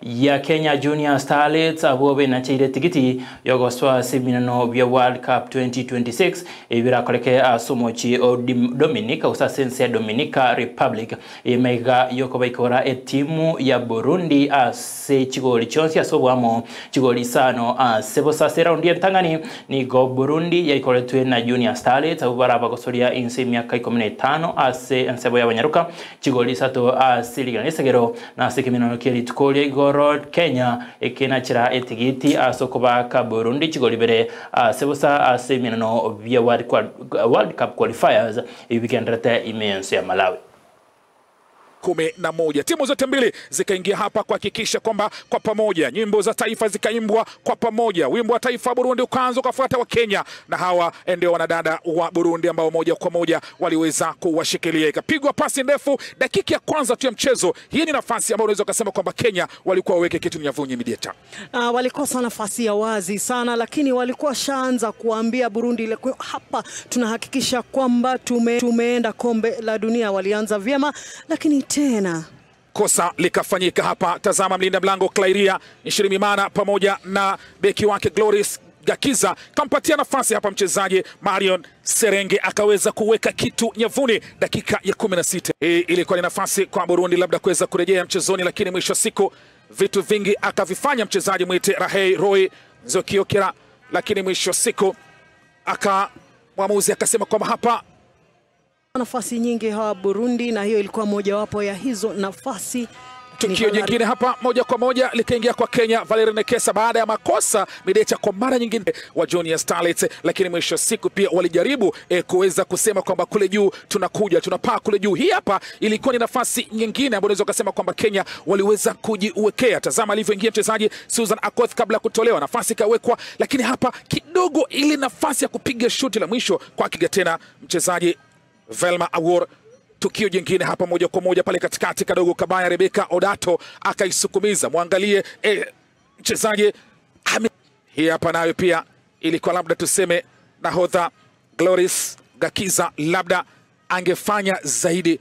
Ya Kenya Junior Starlets abo benacheire tigiti yogoswa seminano bya World Cup 2026 ebirakoleke asomochi o Dominica usasense Dominica Republic emega yokobaikora etimu ya Burundi ase chigoli chonsi asobwamo chigoli sano asebo sase raundi entangani nigo Burundi yaikoretwe na Junior Starlets abo barabagosoria inse myaka 15 ase ensebo y'abanyaruka chigoli sato ase liganisegero na ase kiminano kiri tukolia igoro Kenya ekenachira etigiti asokobaka Burundi chigoli bere asebosa ase minano via World Cup qualifiers ibigendrete imenso ya Malawi. 11 timu zote mbili zikaingia hapa kuhakikisha kwamba kwa pamoja nyimbo za taifa zikaimbwa kwa pamoja. Wimbo wa taifa Burundi ukaanza ukafuata wa Kenya, na hawa ndio wanadada wa Burundi ambao moja kwa moja waliweza kuwashikilia. Ikapigwa pasi ndefu dakika ya kwanza tu ya mchezo. Hii ni nafasi ambayo unaweza kusema kwamba Kenya walikuwa waweke kitu nyavuni midieta. Walikosa nafasi ya wazi sana, lakini walikuwa shaanza kuambia Burundi ile hapa tunahakikisha kwamba tumeenda kombe la dunia. Walianza vyema, lakini tena kosa likafanyika hapa. Tazama mlinda mlango Clairia Nshimimana pamoja na beki wake Gloris Gakiza kampatia nafasi hapa mchezaji Marion Serenge akaweza kuweka kitu nyavuni dakika ya 16. Hii ilikuwa ni nafasi kwa Burundi labda kuweza kurejea mchezoni, lakini mwisho siku vitu vingi akavifanya mchezaji mwite Rahei Roy Nzokiokera, lakini mwisho siku aka mwamuzi akasema kwamba hapa nafasi nyingi hawa Burundi, na hiyo ilikuwa mojawapo ya hizo nafasi. Tukio jingine hapa moja kwa moja likaingia kwa Kenya, Valerie Nekesa baada ya makosa Midecha kwa mara nyingine wa Junior Starlets, lakini mwisho siku pia walijaribu kuweza kusema kwamba kule juu tunakuja, tunapaa kule juu. Hii hapa ilikuwa ni nafasi nyingine ambayo unaweza kusema kwamba Kenya waliweza kujiwekea. Tazama alivyoingia mchezaji Susan Akoth kabla kutolewa, nafasi ikawekwa, lakini hapa kidogo ile nafasi ya kupiga shuti la mwisho kwa kigatena mchezaji Velma Awor. Tukio jingine hapa moja kwa moja pale katikati kadogo kabaya Rebecca Odato akaisukumiza. Muangalie mchezaji hii hapa nayo pia ilikuwa labda tuseme nahodha Gloris Gakiza labda angefanya zaidi.